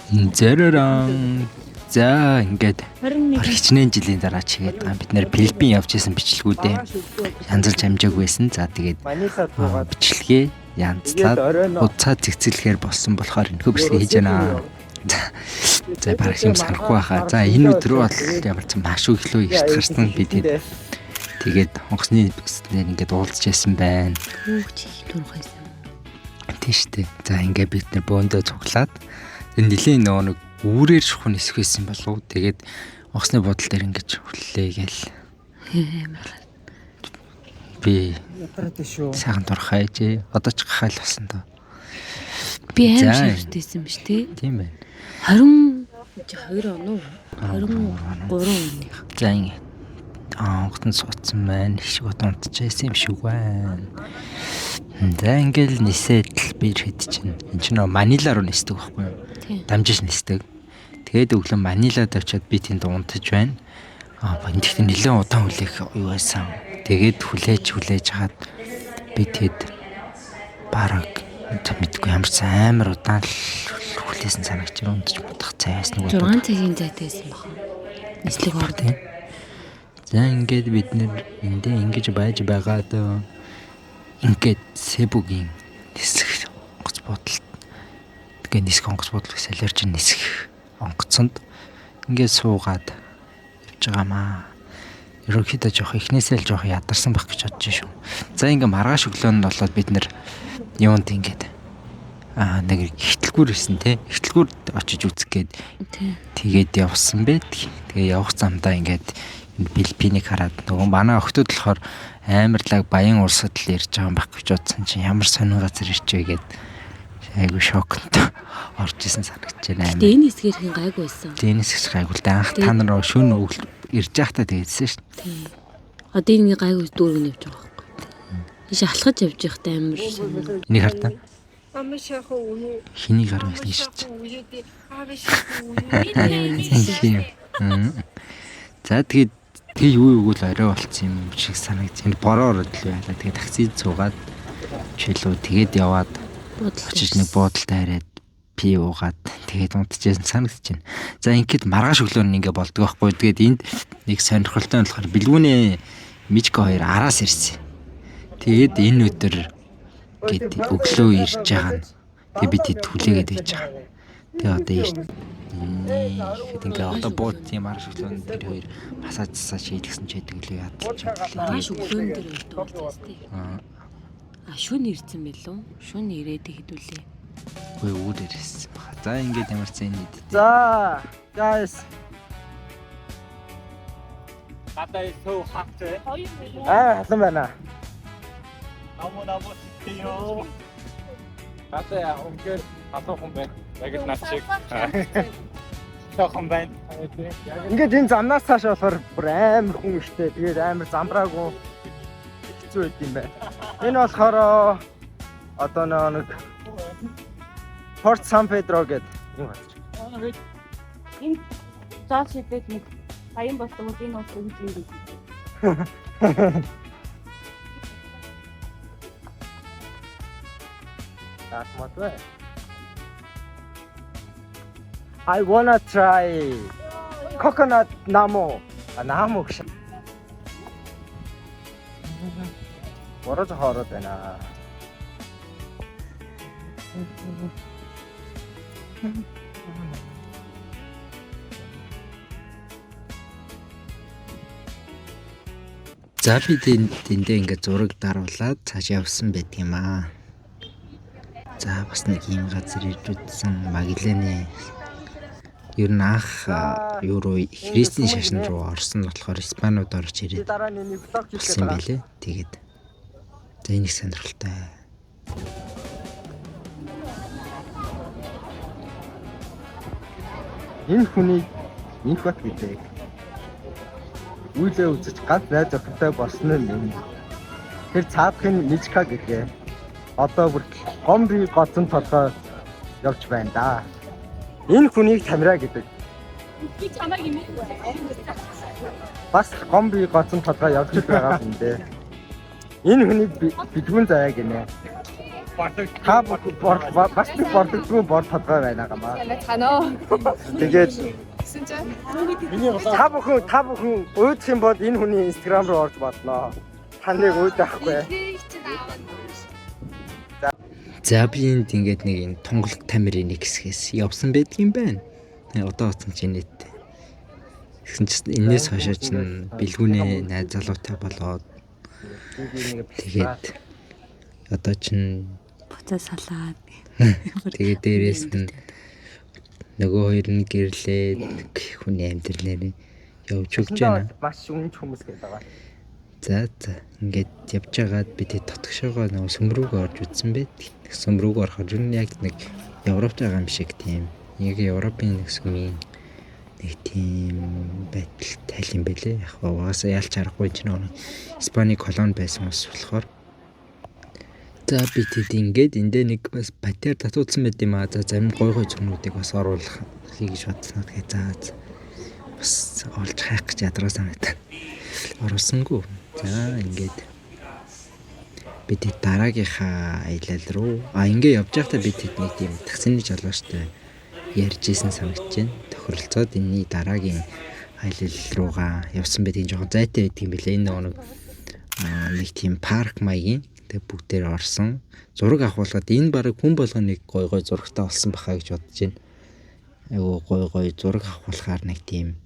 Зэрэрэн. За, ингээд 21 хичнээн жилийн дараа чигээд байгаа. Бид нэр Филиппин явж исэн бичлэгүүдээ янзалж амжаагүй байсан. За, тэгээд Манила суугаад бичлэгээ янзлаад тэгээд оройн уцаа зэгцэлэхээр болсон болохоор энэхүү бичлэгээ хийж байна. За, бараг юм санахгүй байхаа. За, энэ өдөр бол ямар ч маш өглөө эрт гарсан би тэгээд тэгээд онгоцны бүснээр ингээд уулзч ясан байна. Хүүхч их дургайсан. Тийм штэ. За, ингээд бид нэр бөөндөө цуглаад тэр нэлийн нөгөө нэг үүрээр шухах нисэх байсан болов. Тэгээд онгоцны буудлын дээр ингээд хүллээ гээл. Би ядараад шүү. сайхан дурхайжээ. Одоо ч гахайл болсон доо. Би За. аим ширтээсэн биш тий. Тийм байна. 22 он уу? 23 оных. За, ингээд онгоцонд суудсан байна. Их шиг одоо унтчихсан юм шиг байна. За, ингээл нисээд л би хэд чинь энэ чинь нөгөө Манила руу нисдэг байхгүй юу? Тийм. Дамжиж нисдэг. Тэгээд өглөө Манилад очиод би тэнд унтаж байна. Аа, тэгэхдээ нэлээд удаан хүлээх юу байсан. Тэгээд хүлээж хүлээж хаад би тэд бараг мэдгүй ямар ч амар удаан л хүлээсэн санагч унтаж мутах цайс нэг 6 цагийн зайтай байсан баха. Нислэг орд. тийм. За, ингээд бид нэр эндээ ингэж байж байгаад ингээд Себүгийн нисэх онгоц буудалд, тэгээ нисэх онгоц буудал гэж солиорч нисэх онгоцонд ингээд суугаад явж байгаамаа. Ерөнхийдөө жоох эхнээсээ л жоох ядарсан байх гэж бодож шүү. За, ингээд маргааш өглөө нь болоод бид нэр юунд ингээд нэг ихтлгүүр ирсэн те. Ихтлгүүр очиж үзэх гээд Тийм. тэгээд явсан байт. Тэгээ явах замдаа ингээд энэ Филиппинийг хараад нөгөө манай охтууд болохоор амар лаг баян улсад л ирж байгаа юм байх гэж бодсон чинь ямар сонин газар ирчээ гээд айгу шоконд орж исэн санагдаж байна. Гэтэ энэ хэсгээр хин гайгүй байсан. Тэгээ энэ хэсэг гайгүй л дээ. Анх та нар шөнө ирж байхдаа тэгээдсэн шүү дээ. Тийм. Одоо энэ гайгүй дүүрэг нь явж байгаа байхгүй. Ийш алхаж явж байхдаа амар сонин. Энийг хартаа. Хэнийг гарах байсан шүү дээ. Тийм. За, тэгээд тэг юу юу л орой болцсон юм шиг санагц. Энд бороо ороод л байлаа. Тэгээд таксид суугаад чөлөө тэгээд яваад Бодлоо. очиж нэг буудалтай хараад пи уугаад тэгээд унтчихсан санагдаж байна. За, ингээд маргааш өглөө нь ингээ болдгоо байхгүй. Тэгээд энд нэг сонирхолтой нь болохоор бэлгүүнээ Мижко хоёр араас ирсэн. Тэгээд энэ өдөр гээд өглөө ирж байгаа нь. Тэгээд бид хэд хүлээгээд байж байгаа. Тэгээ одоо ирж ихэд ингээ одоо бууд тийм маргааш өглөө нь тэр хоёр массаж засаа шийдгсэн ч байдаг лээ ядалж Маргааш байдаг. өглөөн дээр өртөө болчихсон тий. А шүн ирсэн байлүү? Шүн ирээд хэдүүлээ. Үгүй, үүр ирсэн баха. За, ингээд ямар ч энэ хэд. За, guys. 바다에 so hot. Аа, халан байна. 너무 너무 좋대요. 바다야 үнэхээр халуухан байна. Яг л над шиг. Сайхан байна. Ингээд энэ замнаас цааш болохоор бүр амар хүн ихтэй. Тэгээд амар замбраагүй хэцүү байд юм байна. Энэ болохоор одоо нэг Port San Pedro гэдэг юм газар. Энэ зоол шидэд нэг баян болдог бол энэ улс өгч юм гэж. That's мат бай. I wanna try coconut namo. А, намо гэж. Бороо жоохон ороод байна. За, би тэндээ ингээд зураг даруулаад цааш явсан байдаг юм аа. За, бас нэг ийм газар ирж үзсэн. Магланы ер нь анх юу руу христийн шашин руу орсон нь болохоор испанууд орж Би ирээд дараа нь нэг vlog хийх болсон гээд байгаа. байлээ. Тэгээд за, энэ их сонирхолтой. Энэ хүнийг Инхбат гэдэг. Үйлээ үзэж ганц найз охинтой болсон нь юм. Тэр цаадахын Мижка гэдэг. Одоо бүртэл гомби гоцон толгой явж байна да. Энэ хүнийг Тамира гэдэг. Би чамайг имэхгүй. Бас гомби гоцон толгой явж л байгаа юм дээ. Энэ хүнийг бэлгүүн заяа гинэ. Та бүхэн бас нэг борлогдгүй бор толгой байна гамаа. Цанаа. Тэгээд Гэсэн чинь та бүхэн уйдах юм бол энэ хүний Instagram руу орж болно. Таныг уйдахгүй. За би энд ингээд нэг энэ тунгалаг тамирын нэг хэсгээс явсан байдаг юм байна. Одоо утсан чинь нийт. Тэгсэн чинь энээс хойшоо чинь бэлгүүнээ найз залуутай болоод тэгээд одоо чинь Буцаа салаад. тэгээд дээрэс нь нөгөө хоёр нь гэрлээд хүний амьдралаар явж өгч байна. Маш үнэнч хүмүүс гэдэг байгаа. За за ингээд явж байгаад би тэг дотгошоогоо нөгөө сүм рүүгээ орж үзсэн байт. Сүм рүүгээ орохоор ер нь яг нэг Европт байгаа юм шиг тийм. Яг Европын нэг сүмийн нэг тийм байдал тайл юм бэлээ. Яг угаасаа ялч аргагүй чинь нөгөө Испани колони байсан ус болохоор. За би тэд ингээд эндээ нэг бас батер татуулсан байт юм аа. За зарим гой гой зурнуудыг бас оруулах гэж бодсон. Тэгээ за бас олж хайх гэж ядраа санагдав. Оруулсангүй. За ингээд би тэд дараагийнхаа аялал руу ингээ явж байхдаа би тэд нэг тийм таксины жолоочтой ярьж исэн санагдаж байна. Тохиролцоод энэний дараагийн аялал руугаа явсан байдгийг жоохон зайтай байдаг юм билээ. Энэ нөгөө нэг тийм парк маягийн тэг бүгдээр орсон. Зураг авахулгаад энэ бараг хүн болгоно нэг гой гой зурагтай болсон баха гэж бодож байна. Айгуу гой гой зураг авахулахаар нэг тийм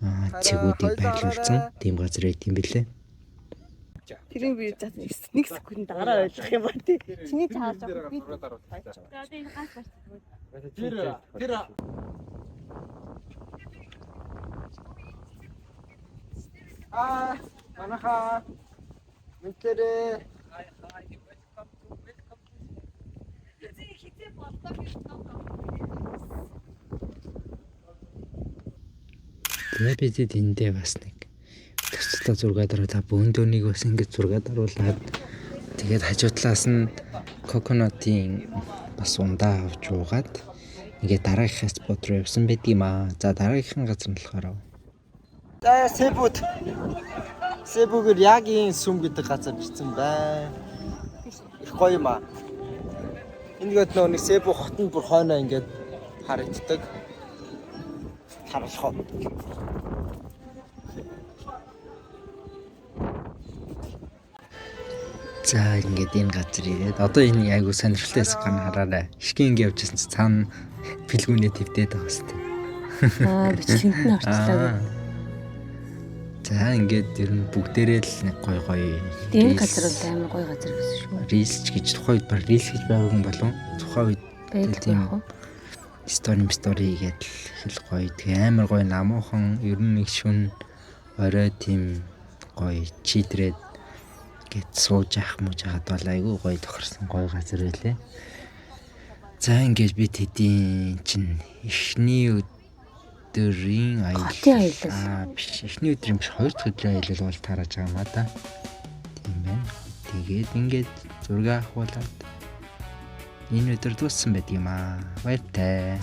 цэгүүдийг байрлуулсан тийм газар байт юм билээ. тэрийг би зат нэг секунд дараа ойлгох юм ба тий. Чиний цааш би За одоо энэ ганц барьц. Тэр Аа, манайхаа мэдэрээ. Тэгээ би тэд эндээ бас нэг төсөлтөө зураг даруулаад бөөндөөнийг бас ингэж зураг даруулаад тэгээд хажуу талаас нь коконатын бас ундаа авч уугаад ингээд дараагийнхаа спот руу явсан байдаг юм аа. За дараагийнхан газар нь болохоор За Себүд. Себүгэр ягийн сүм гэдэг газар бичсэн байна. Их гоё юм аа. Ингээд нөө нэг Себү хот нь бүр хойноо ингээд харагддаг. Харуулах уу. За ингээд энэ газар ирээд одоо энэ айгу сонирхолтой хэсэг гана хараарай. Шигэн ингэ явжсэн чи цаана бэлгүүнээ твдээд байгаа хэвээр. Аа бичлэгэнд нь орчлоо гэх. За ингээд ер нь бүгдээрээ л нэг гой гой. Энэ газар бол амар гоё газар гэсэн шүү. Reels гэж тухайн үед баг reels гэж байгаагүй юм болов. Тухайн үед Байдаг яг уу. Story хийгээд л хэл гоё. Тэгээ амар гоё намуухан ер нь нэг шүн орой тийм гоё чидрээд гээд сууж ах мууж хахад бол айгүй гоё тохирсон гоё газар байлээ. За ингээд би тэдийн чинь эхний өдрийн аялал. Хотын аялал. Аа биш эхний өдрийн биш хоёр дахь өдрийн аялал бол тарааж байгаа юм а да. Тийм байна. Тэгээд ингээд зураг авахуулаад энэ өдөр дууссан байдаг юм аа. Баяртай.